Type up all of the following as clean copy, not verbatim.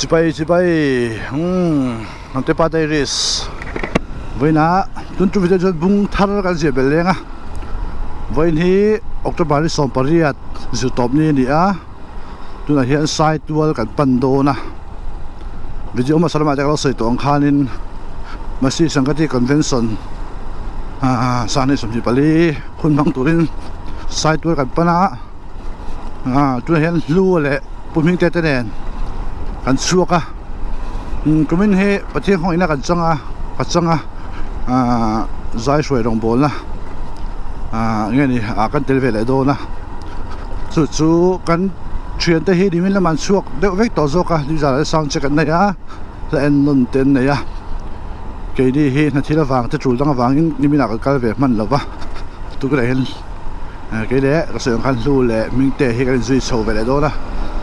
Chipai chipai umm Hnamte pa Dairies vawiinah tun tum video chuan bung thar kan ziah belh leng a vawiin hi October ni 18 zirtawp ni a ni a tunah hian sai tual kan pan dawn a video hmasa lamah te ka lo sawi tawh ang khanin Masi Sangati Convention ah sahnih 24 hun hmang turin sai tual kan pan a. Ah tunah hian hlu leh pu hming te te nen kan chhuak a umm kumin hi Pathian khawngaihna kan chang a ka chang a ah zai hruai rawngbawlna ah enge ni ah kan tel ve leh dawn a chu chu kan thian te hi nimin lamah an chhuak deuh vek tawh zawk a nizan ah sound check an nei a hla en nawn te an nei a keini hi hna thil avang te tul dang avangin nimin ah kan kal ve hman lo va tukverh hian. Kei leh ka sawi ang khan hlu leh hming te hi kan inzui chho ve leh dawn a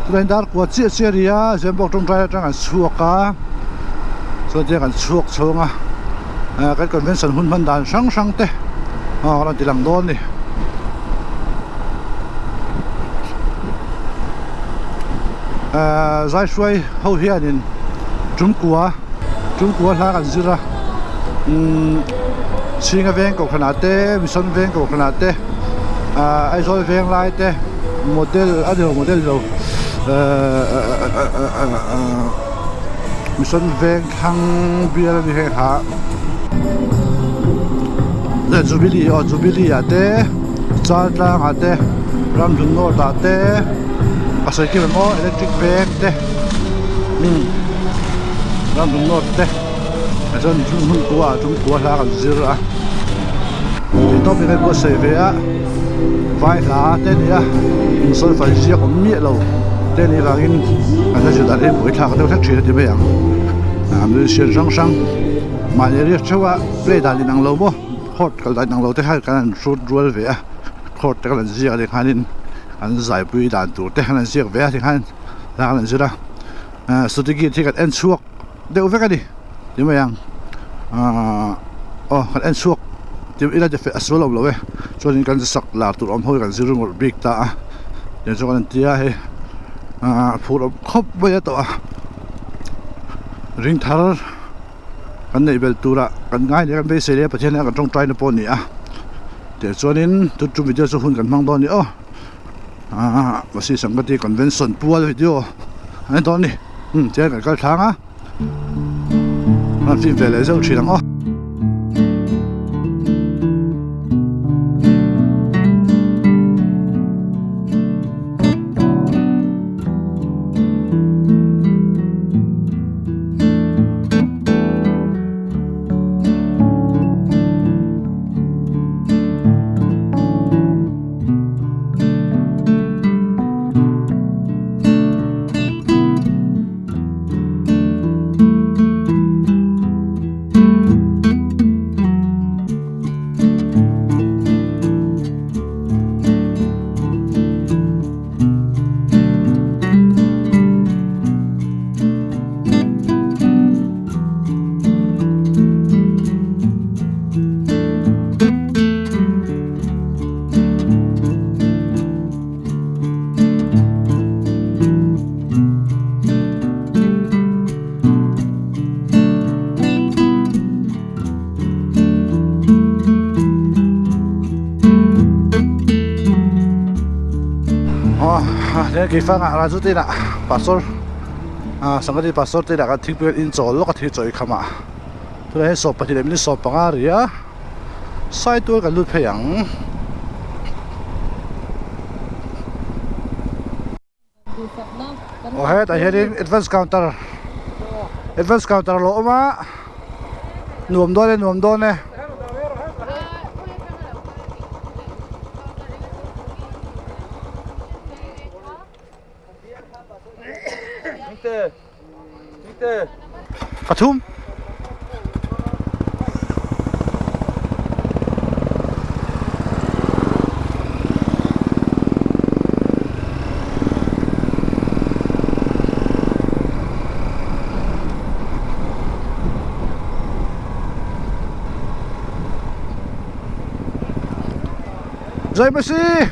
chutah hian dar kua chiah chiah a ni a Zembawk tawngtai atang an chhuak a chuan tiang an chhuak chhung a kan convention hun hman dan hrang hrang te a rawn ti lang dawn a ni. Zaihruai ho hianin tumkua tumkua hla kan zir a umm chhinga veng kohhran ah te mission veng kohhran ah te ahh Aizawl veng lai te model a ni lo model lo ehh mission veng thlang bial a ni heng ha jubilee aw jubilee ah te Chaltlang ah te Ramhlun North ah te a sawi kim em aw electric veng te umm Ramhlun North te ah chuan chung hmun kua ah chung kua hla kan zir a tih tawp in a sawi ve a vai hla te a ni a insawi fai ziak awm miah lo te a nih vangin kan hla zir dan hi buaithlak deuh hlek thin a ti mai ang ah musician hrang hrang mahni riak theuh a play dan inang lo maw. Court kal dan ang lo te khan kan han hrut rual ve a court te kan han ziak leh khanin an zaipui dan tur te kan han ziak ve a tikhan hla kan han zir a ah certificate hi kan en chhuak deuh vek a ni ti mai ang ah aw kan en chhuak ti ila a sual awm lo e chuanin kan sak lar tur awm ho hi kan zir ngawrh bik ta a tiang chuan kan han ti a hei ah phur awm khawp mai a tawh a ring thar. Kan neih belh turah kan ngai leh kan beisei leh Pathian hian kan tawngtaina pawh a ni a tih chuanin tun tum video chu hun kan hmang dawn a ni aw aaa Masi Sangati Convention pual video a ni dawn a ni umm tihian kan kal thlang a an fim ve leh zeuh thin ang aw. Keifangah Raju te inah pastor ah Sangati pastor te inah khan thingpui an in chawl lawk a thil chawi kham ah tunah hian 12 leh minute 15 a ri a sai tual kan lut phei ang. Aw hetah hianin advance counter advance counter a lo awm a nuam dawn e nuam dawn e. Pathum. Jai Masih!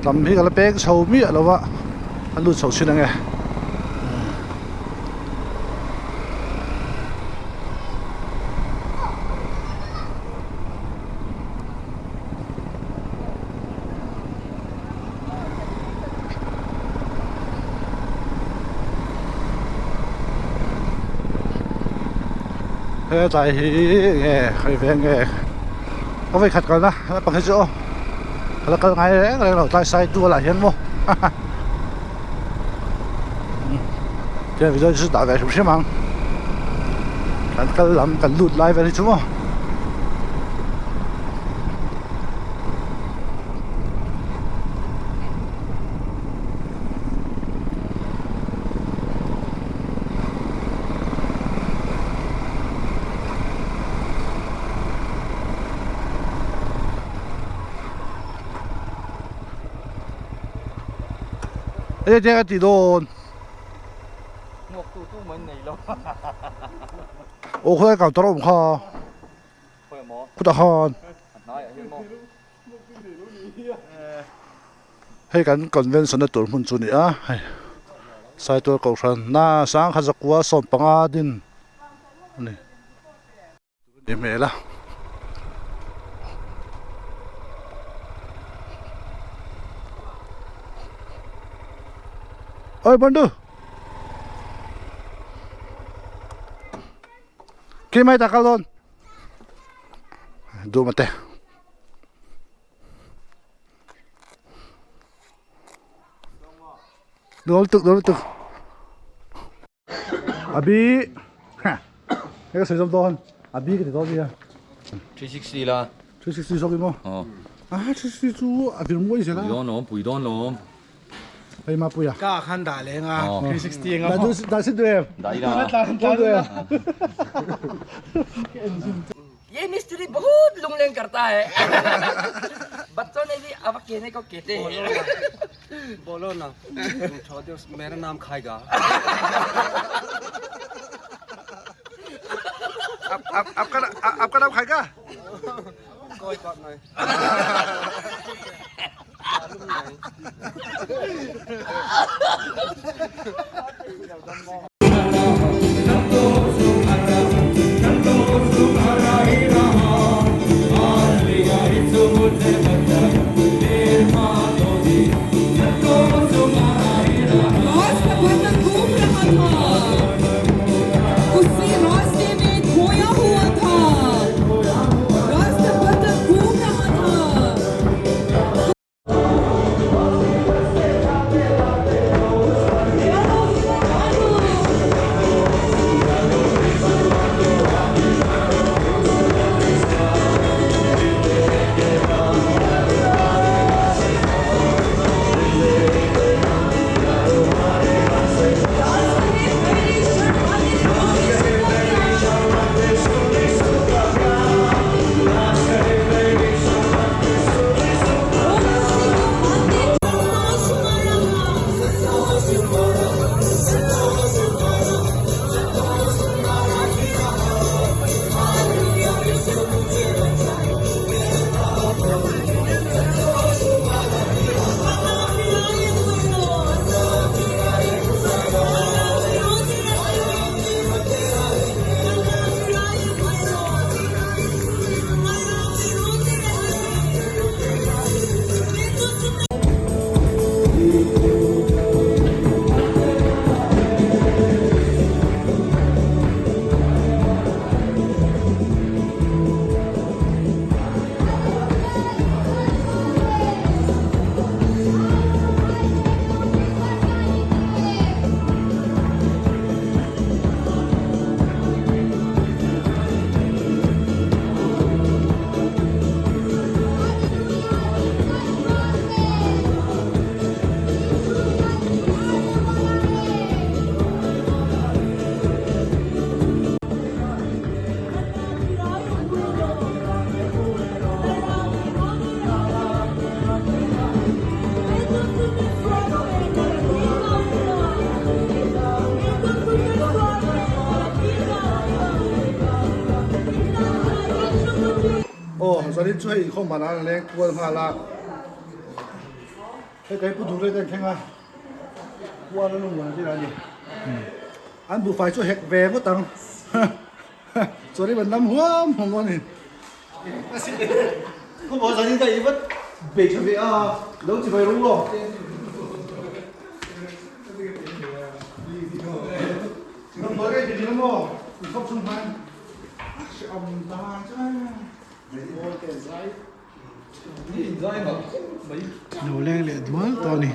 Lam hi ka la peng chho miah lo a, a lut chho thin ange. Hetlai hi nge khawi veng nge ka vawi khat kalna naupang hi chu aw ka la kal ngai reng reng lo tlai sai tual ah hian maw haha tiang video chu dah ve hrim hrim ang kan kal lam kan lut lai vel hi chu maw. Ê che ka ti dawn. Ngawk tu tu mai nei lo. Aw khawlai counter a awm kha. Khutah khan. Hei kan convention na tur hmun chu a ni a hei Saitual kohhran hna sangha zakua sawmpanga din a ni ni hmel a. Oi Bandu Khi mai ta kal dawn duh mate. Nuam lutuk nuam lutuk a bi hei ka sawi zawm dawn a bi ka ti dawn nia 360 la 360 zawk i maw ah 360 chu a vir muai zel a pui dawn lawm pui dawn lawm hei ma puia ka khan dah leng a 360 eng a dah si duh em dah ila dah duh em ये मिस्त्री बहुत लुंगलेंग करता है बच्चों ने भी अब कहने को कहते हैं बोलो ना छोड़ दो मेरा नाम खाएगा आप आप आपका आपका नाम खाएगा कोई बात नहीं मालूम नहीं राष्ट्रभक्त घूम रहा था उसी रास्ते में खोया हुआ था राष्ट्रभक्त घूम रहा था Aw zanin chu hei inkhawm banah an leng kual nghal a. Hei kai pu dur te an thleng a, Kuala Lumpur an tir a ni. An buhfai chu hek ve ngawt ang. Sorry ban lam huam huam dawn a ni. Lo leng leh dual tawh a ni.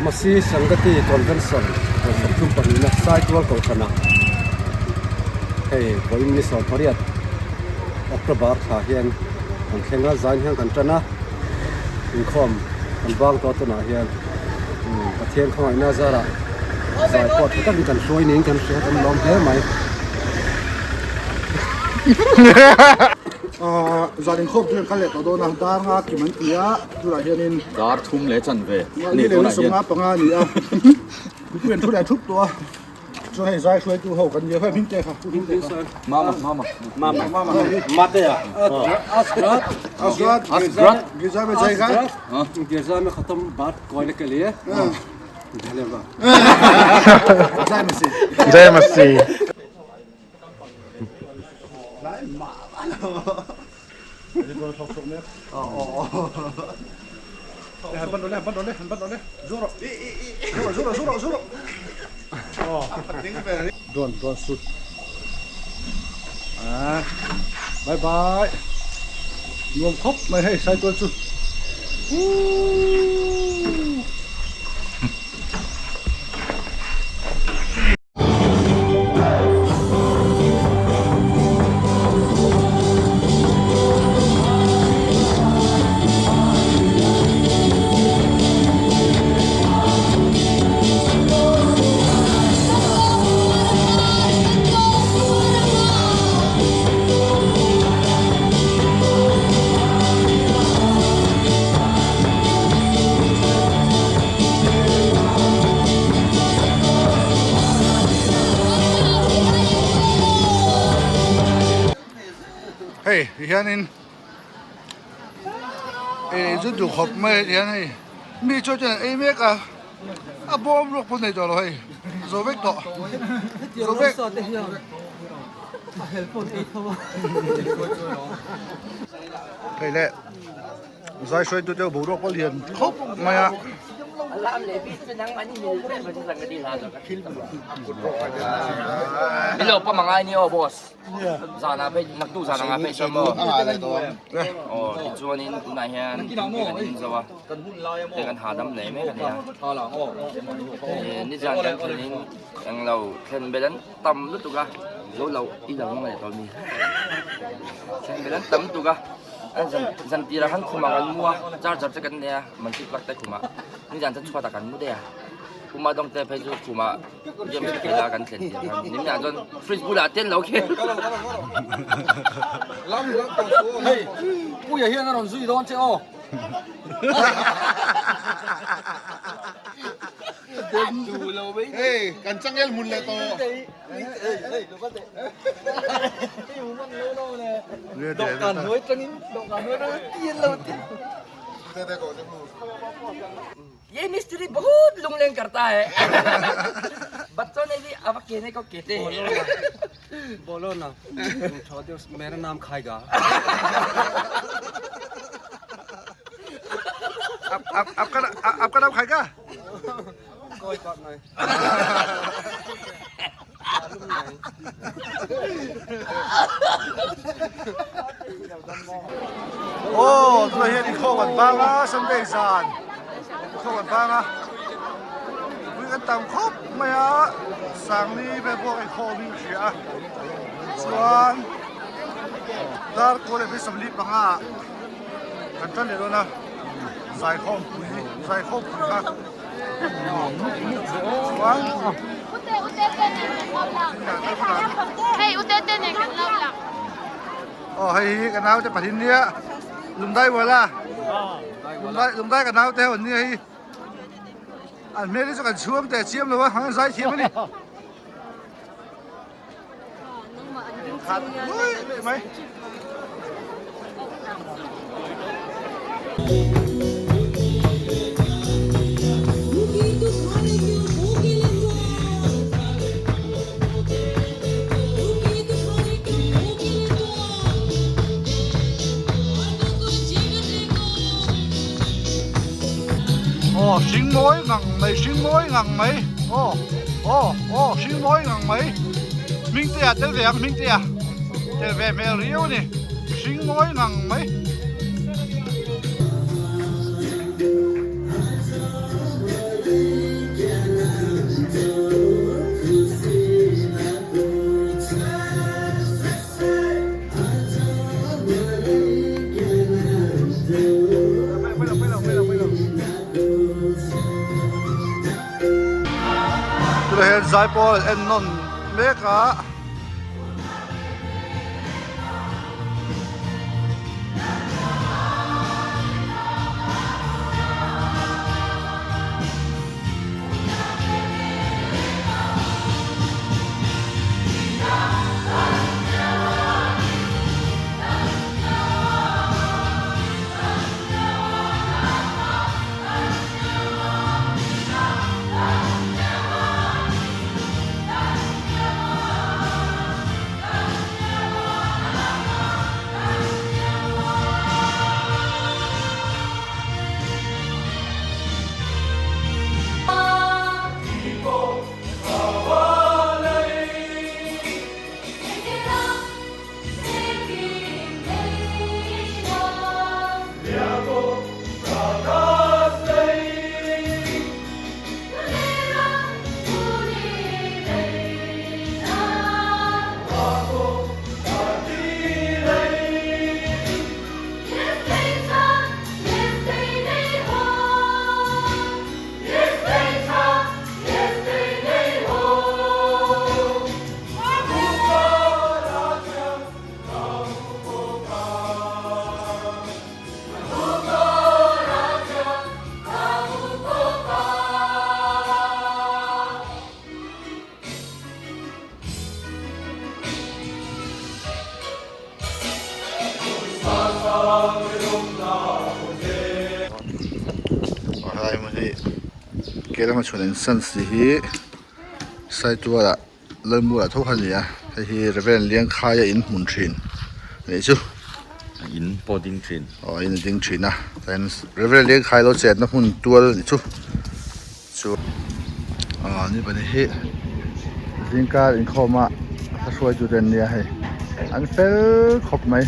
Masi Sangati Convention sawmthum pahnihna Saitual Kohhrana hei vawiin ni sawmpariat October thla hian kan thleng a zain hian kan tan a inkhawm kan bang tawh tunah hian Pathian khawngaihna zarah zai pawh tha takin kan hruai niin kan hria kan lawm hle mai. Zan inkhawm chu kan kal leh tawh dawn a, dar nga kim an ti a, tunah hianin Dar thum leh chanve a ni tunah hian. Sawmnga panga a ni a, mipui an thu leh thup tawh a. Chuan hei zai hruaitu ho kan nia, hei hming te kha, pu hming te kha. Mama, mama. Mama, mama. Mate a. Asgrat. Asgrat. Asgrat. Girja mein jayega. Girja mein khatam baat koile ke liye. Dhanyavad. Jai Masih. Jai Masih. Drone drone shoot ah bye bye nuam khawp mai hei saitual chu uuhh. Hei ti hianin ei chu duh khawp mai a ti hian hei mi chuan chuan an ei mek a a bawm ruak pawh nei tawh lo hei zo vek tawh zo vek hei le. Zai hruaitu te boruak pawh lian khawp mai a. Zan tirah khan khumah kan mu a, charger te kan nei a, multi plug te khumah nizan chu chhuatah kan mu daih a, Puma dawng te phei chu khumah games a khel a kan thlen tir khan nimnah chuan fridge bulah te an lo khel. Hei Puia hian a rawn zui dawn che aw. Hei kan changel hmun leh tawh. ये मिस्त्री बहुत लुंगलेंग करता है बच्चों ने भी अब कहने को कहते हैं बोलो ना मेरा नाम खाएगा आप आपका आपका नाम खाएगा कोई बात नहीं Aw tunah hian inkhawm an bang a Sunday zan inkhawm an bang a mipui kan tam khawp mai a Sangli vel pawh inkhawm in hria a chuan. Dar kawl leh 45 ah kan tan leh dawn a, zaikhawm pui zaikhawm pui kha chuan aw hei hi ka naute pahnih nia lungdai buala lungdai lungdai ka naute ho an nia hei an hmel hi chu kan chhuang teh chiam lo a an zai thiam a ni. Aw hring mawi ngang mai hring mawi ngang mai aw aw aw hring mawi ngang mai Hmingtea tel ve ang Hmingtea tel ve hmel riau a ni hring mawi ngang mai. Tunah hian zaipawl an en nawn mek a. Helai hmun hi Kerala chhuan in sans tih hi Saitual ah Lalmual ah tho kha a ni a hei hi Reverend Liangkhaia in hmun thin a nih chu. In pawh ding thin. Aw in a ding thin a chuan Reverend Liangkhaia lo chetna hmun tual a nih chu. Chu aw ni pahnih hi zingkar inkhawm a hla hruaitu te an nia hei an fel khawp mai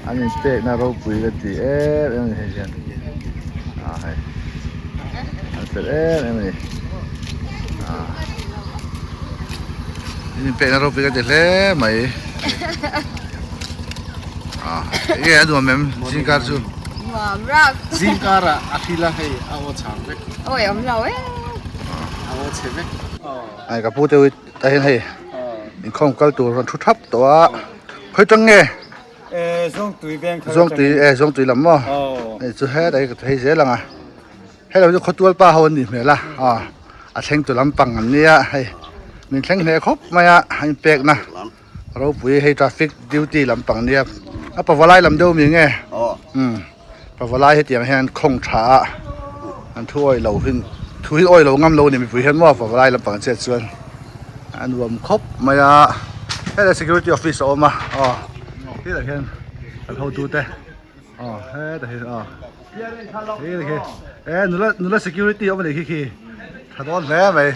an inpekna ropui ka ti em em a ni hei hian ah hei an fel em em a ni ah an inpekna ropui ka ti hle mai ah enge a nuam em zingkar chu nuam rap zingkar ah a hril a hei a aw chang vek. Awi awm lo e. A aw chhe vek. Ai ka pu te ta hian hei inkhawm kal tur rawn thu thap tawh a khawi tang nge e zawng tui veng thar zawng tui e zawng tui lam maw hei chu hetlai ka phei zel ang a hello chu khawtual pa ho an nih hmel a aw a thleng tu lampang an nia hei min thleng hle khawp mai a a inpek na ropui hei traffic duty lampang nia a pavalai lam deuh mi nge umm. Pavalai hetiang hian khawng tha a an thu awih lo hin thu hi awih lo ngam lo a ni mipui hian maw pavalai lampang chiat chuan a nuam khawp mai a helai security office a awm a aw helai hian kan hotu te aw hetah hian aw helai khi e nula nula security awm a nih khi khi tha dawn hle mai.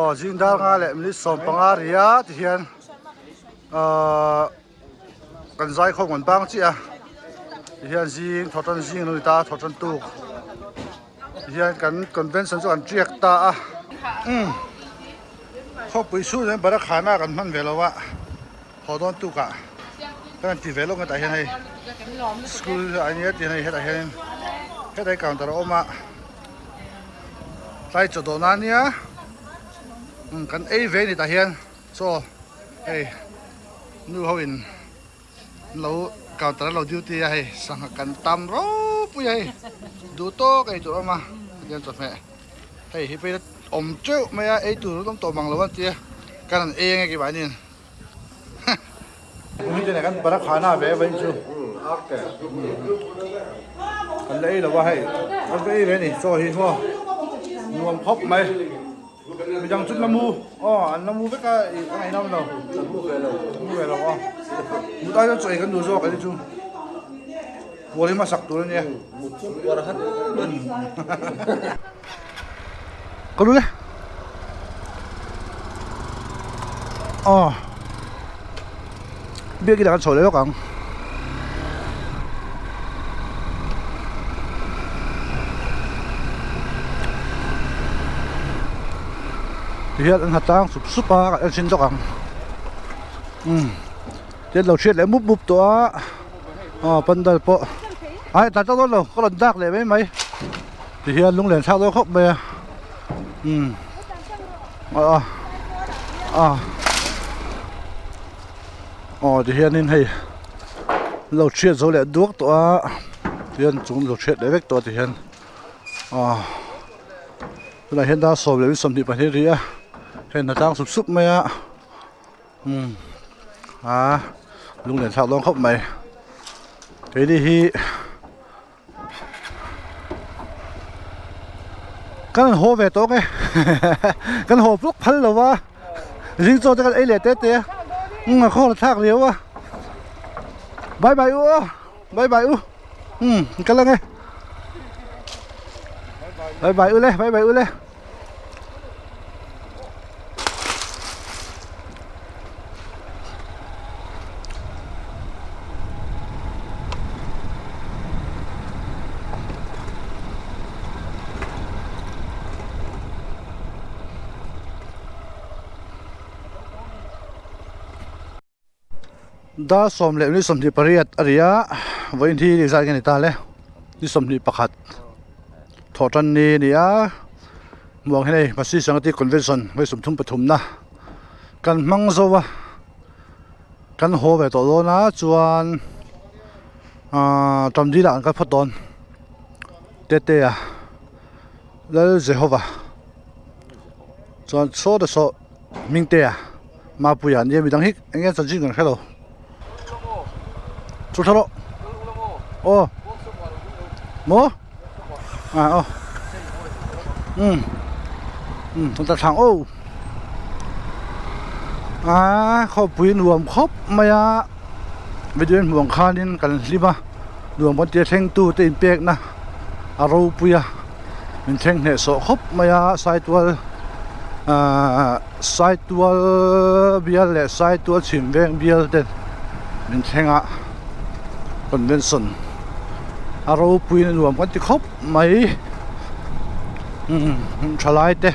Aw zing dar nga leh minute 15 ria ti hian ahh kan zai khawm kan bang chiah a ti hian zing thaw tan zing a lo ni ta thaw tan tuk ti hian kan convention chu an tiak ta a umm khawpui chhung hian barakhana kan hman ve lo a haw dawn tuk ah kan han ti ve lawk hetah hian hei school a nia ti hei hetah hianin hetah hi counter a awm a. Tlai chaw dawhna ania umm kan ei ve a ni tah hian chaw hei nu ho in an lo counter an lo duty a hei sangha kan tam ropui a hei duh tawk ei tur a awm a hetiang chawhmeh hei hi pawh hi awm teuh mai a ei tur an awm tawh mang lo a tia kan han ei ange keimahni in. Kan barakhana ve vain chu kan la ei lo a hei kan va ei ve ni chaw hi maw nuam khawp mai midang chu la mu aw an la mu vek a ih a ngaihnawm lo mu ve lo aw mut ai chuan chaw ei kan duh zawk ani chu pual hi hmasak tur ania Ka lu le. Aw. Biakin ah kan chho leh lawk ang. Tihian an ha tlang sup sup a kan en thin lawk ang. Umm tihian lo hriat leh mup mup tawh a aw pandal pawh ai tah tak dawn lo ka rawn dak leh mai mai. Ti hian lunglen thlak dawn khawp mai a umm a a aw ti hianin hei lo chhiat zo leh duak tawh a tihian chung lo chhiat leh vek tawh a ti hian aw tunah hian dar 12:22 ri a hei hna tlang sup sup mai a umm a lunglen thlak dawn khawp mai keini hi. Kan haw ve tawk e kan haw vlog phal lo va zing chaw te kan ei leh te te a umm a khaw la thlak riau a bye bye u aw bye bye u umm kal ang e bye bye u le bye bye u le. Dar 10:28 a ri a vawiin hi ni zat nge ni ta le ni 21 thawh tan ni a ni a muang hian hei Masi Sangati Convention vawi 33 na kan hmang zo a kan haw ve tawh dawn a chuan ahh Tamdil ah an kal phawt dawn Tete a Lal Jehova chuan saw te saw Hmingtea Mapuia nia midang hi eng nge chanchin kan hre lo chu thla rawh aw maw ah aw um um ta thlang aw ah khawpui nuam khawp mai a video in hmuh ang khanin kan hlim a nuam kan tia thleng tu te inpekna a ropui a min thleng hneh sawh khawp mai a saitual ahh saitual bial leh saitual chhim veng bial te min thleng a convention a ropui in a nuam kan ti khawp mai umm thalai te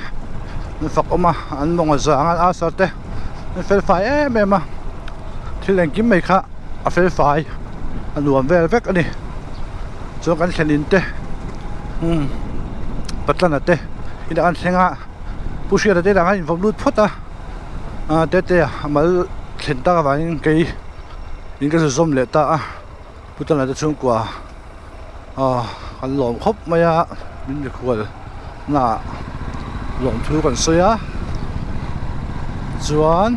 an fak awm a an mawng a zang a asar te an fel fai em em a thil engkim mai kha a fel fai a nuam vel vek a ni chuan kan thlen in te umm patlana te inah an thleng a pu hriata te inah khan invawm lut phawt a ah tete a mal thlen tak avangin kei in ka zu zawm leh ta a putlana te chhungkua ah an lawm khawp mai a min mikhual naah lawmthu kan sawi a chuan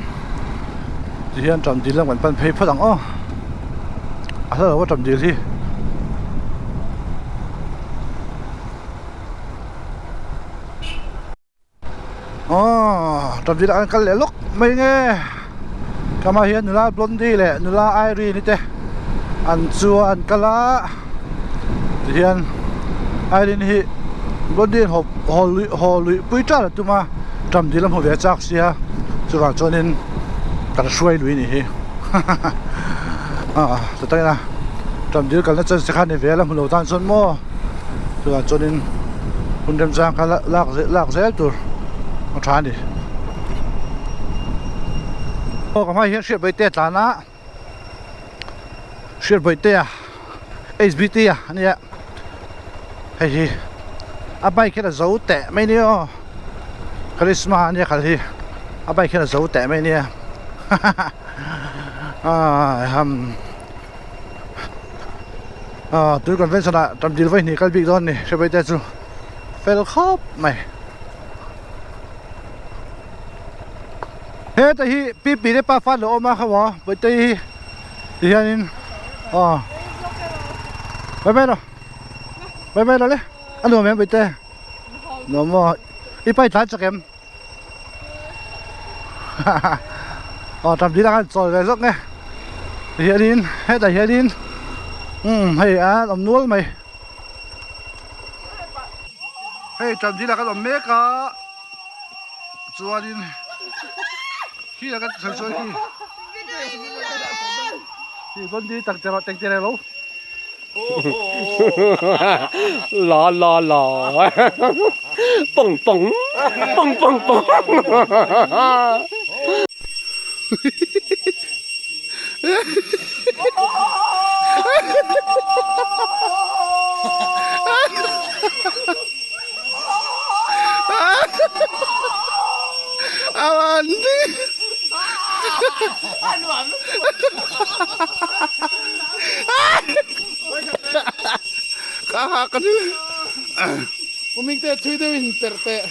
tihian ṭam dil lam kan pan phei phawt ang aw a hla lo a ṭam dil hi. Aw ṭam dil ah kan kal leh lawk mai nge kamah hian nula Blondie leh nula Irene te an chuan an kal a tihian Irene hi Blondie haw haw luih haw luih pui ṭal a tum a. Ṭam dil a hmu ve chak sia chuvang chuanin kan hruai lui nih hi ah chutah ina ṭam dil kalna chance te kha ni ve a la hmu lo tan chuan maw chuvang chuanin hun remchang kha lak lak zel tur a tha a ni. Aw ka hmai hian hriat vawi te a tlan a hriat vawi te a H_B_T a ania hei hi a bike hian a zo teh mai nia aw karizma ania kal hi a bike hian a zo teh mai nia hahaha aaa ah tui convention ah tam dil vawihnih kal bik dawn a ni hre vawi te chu fel khawp mai. Heta hi pi pi te pa fan lo awm a kha maw Bawihte hi ti hianin aw mai mai rawh mai mai rawh le a nuam em Bawihte nuam maw i pai tlan chak em aw tam dil ang chawl ve zawk nge ti hianin hetah hianin umm hei a awm nual mai hei tam dil ah kan awm mek a. Chuanin khi ah kan sawi sawi khi khi Gondi tak te rawh tengte reng lo. La la la pang pang pang pang pang. Umingte thui deuh in perh teh.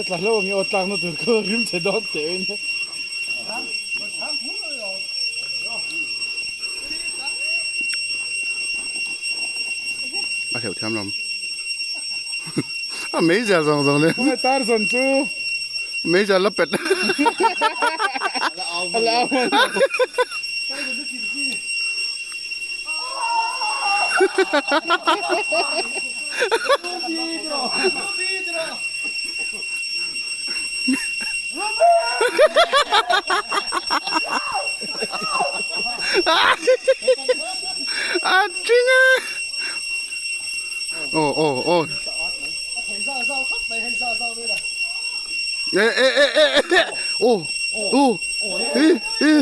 Tla hlauh ang i aw tlakna tur kha rim chhe dawn teh in. A hleuh thiam lam. A meizial zawng zawng le. Khawngaih tar zawn chu. Meizial la pet. A la au. A thing a. Aw aw aw. E e e e e. Aw aw. Hi hi.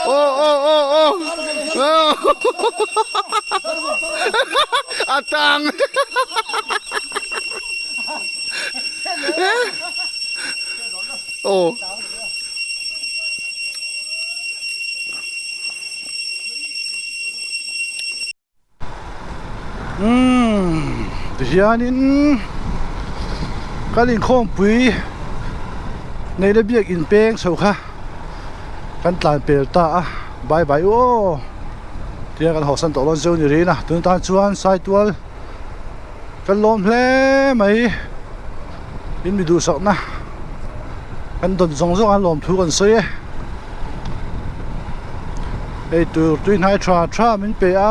Aw aw aw aw. A tang. Aw. Umm tihianin kan inkhawmpui neihna biak in peng chho kha kan tlan pel ta a bye bye u aw tia kan hawsan tawh dawn zeu ni rin a tun tan chuan saitual kan lawm hle mai in mi duhsakna kan dawn zawng zawng a lawmthu kan sawi e hei tur tui hnai tha tha min pe a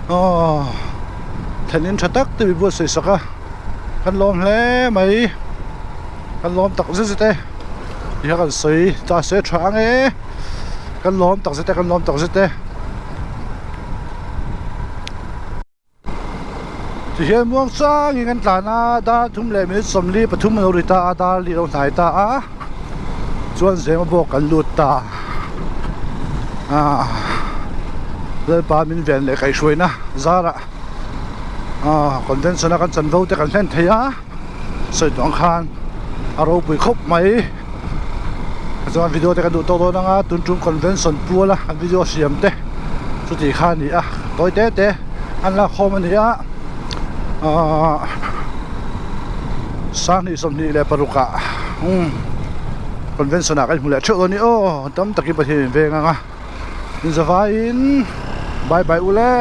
aw thlen in tha tak te mi buatsaih sak a kan lawm hle mai kan lawm tak zet zet e ti kha kan sawi ta se tha ang e kan lawm tak zet e kan lawm tak zet e. Tihian muang changin kan tlan a dar thum leh minute sawmli pathum a lo ri ta a dar li a lo hnai ta a chuan zema bawk kan lut ta a lalpa min ven leh kaihhruaina zarah ah convention a kan chanvo te kan hlen thei a sawi tawh ang khan a ropui khawp mai chuan video te kan duh tawk dawn ang a tun tum convention puala an video siam te chuti kha a ni a tawi te te an lak khawm a ni a ahh sanghnih 26 ah umm convention ah kan hmu leh theuh dawn a ni aw tam takin Pathian in veng ang a inzavaiin bye bye ule.